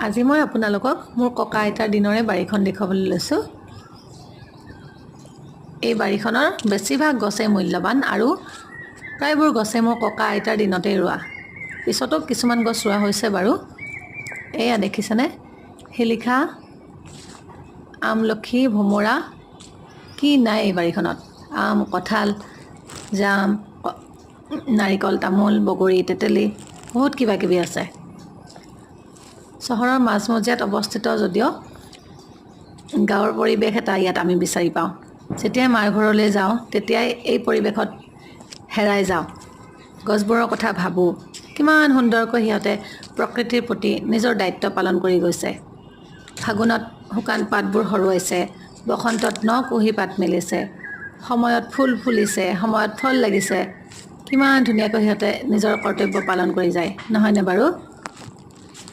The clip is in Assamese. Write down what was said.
আজি মই আপোনালোকক মোৰ ককা আইতাৰ দিনৰে বাৰীখন দেখুৱাবলৈ লৈছোঁ। এই বাৰীখনৰ বেছিভাগ গছেই মূল্যৱান আৰু প্ৰায়বোৰ গছে মোৰ ককা আইতাৰ দিনতেই ৰোৱা। পিছতো কিছুমান গছ ৰোৱা হৈছে বাৰু। এয়া দেখিছেনে? শিলিখা, আমলখি, ভোমোৰা, কি নাই এই বাৰীখনত! আম, কঁঠাল, জাম, নাৰিকল, তামোল, বগৰী, তেতেলী, বহুত কিবা কিবি আছে। চহৰৰ মাজমজিয়াত অৱস্থিত যদিও গাঁৱৰ পৰিৱেশ এটা ইয়াত আমি বিচাৰি পাওঁ। যেতিয়াই মাৰ ঘৰলৈ যাওঁ, তেতিয়াই এই পৰিৱেশত হেৰাই যাওঁ। গছবোৰৰ কথা ভাবোঁ, কিমান সুন্দৰকৈ সিহঁতে প্ৰকৃতিৰ প্ৰতি নিজৰ দায়িত্ব পালন কৰি গৈছে। ফাগুনত শুকান পাতবোৰ সৰুৱাইছে, বসন্তত ন কুঁহি পাত মেলিছে, সময়ত ফুল ফুলিছে, সময়ত ফল লাগিছে। কিমান ধুনীয়াকৈ সিহঁতে নিজৰ কৰ্তব্য পালন কৰি যায়, নহয়নে বাৰু?